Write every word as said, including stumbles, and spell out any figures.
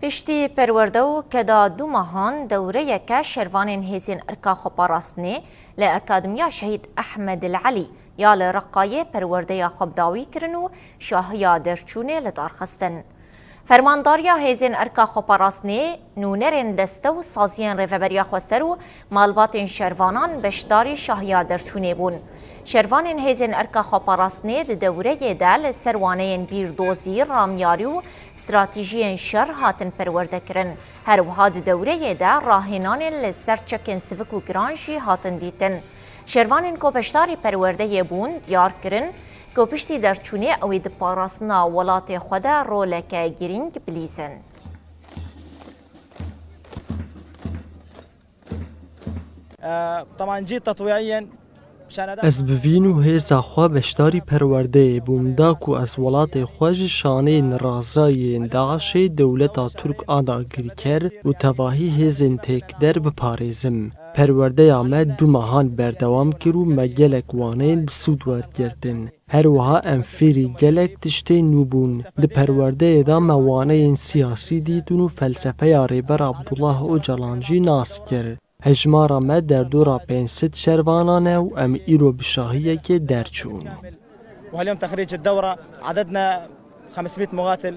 Piştî perwerde û keda du mehan dewreyeke şervanên Hêzên Erka Xweparastinê li Akademiya Şehîd Ehmed El Elî ya li Reqayê perwerdeya xwe bi dawî kirin û şahiya derçûnê li dar xistin. Fermandariya Hêzên Erka Xweparastinê, nûnerên deste û saziyên Rêveberiya Xweser û malbatên şervanan beşdarî şahiya derçûnê bûn. Şervanên Hêzên Erka Xweparastinê di dewreyê de li ser waneyên bîrdozî, ramyarî û stratejiyên şer hatin perwerde kirin. Her wiha di dewreyê de rahênanên li ser çekên sivik û giran jî hatin dîtin. Şervanên ku beşdarî perwerdeyê bûn, diyar kirin ku piştî derçûnê ew ê di parastina welatê xwe de roleke girîng bilîzin. Ez bi vîn û hêza xwe beşdarî perwerdeyê bûm, da ku ez welatê xwe ji şaneyên razayê yên DAIŞê dewleta Tirk a dagirker û tevahî hêzên têkder biparêzim. Perwerdeya me du mehan berdewam kir û me gelek waneyên bi sûd wergirtin. Her wiha em fêrî gelek tiştên nû bûn. Di perwerdeyê de me waneyên siyasî dîtin û felsefeya Rêber Abdullah Ocalan jî nas kir. Hejmara me derdora pênc sed şervanan e û em îro bi şahiyekê derçûn. وهاليوم تخريج الدورة عددنا خمسمية مقاتل.